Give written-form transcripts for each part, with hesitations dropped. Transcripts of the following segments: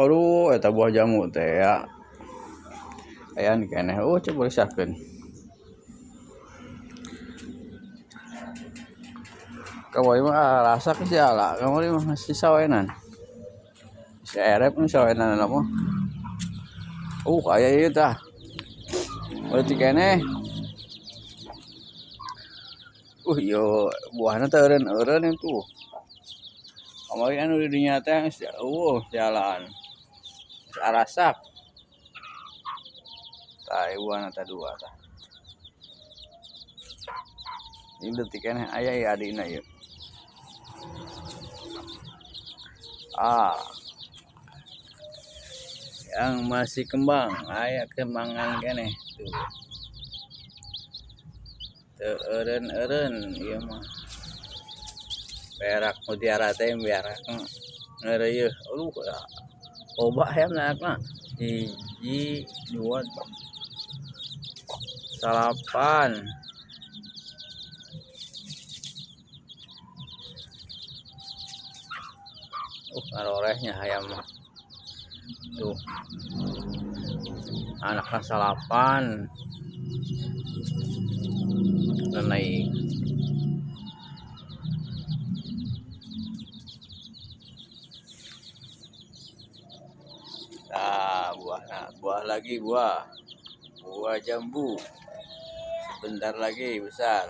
Aduh, eta buah jamu teh ya. Aya keneh. Oh, coba risakeun. Kamari mah rasak si ala, kamari mah masih sawenan. Si erep mah sawenan mah. Aya ieu tah. Berarti keneh. Yo buahna teh eureun-eureun itu. Kamari anu di dinya teh geus eueuh jalan. Geus arasak. Tah buahna teh dua tah. Ini detik keneh aya ieu adina ieu. Ah. Yang masih kembang, aya kembangan keneh tuh. Teu eureun-eureun ieu mah. Berak mutiara teh berak ngeureuy. Aduh, loba hayam anakna. 1, 2, 8. Ngarorehnya hayam mah. Tuh. Anakna 8. Naik. Nah, buah, nah, buah lagi buah. Buah jambu. Sebentar lagi besar.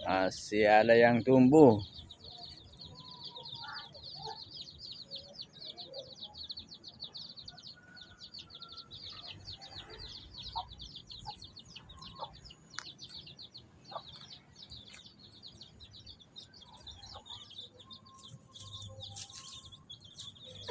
Masih ada yang tumbuh.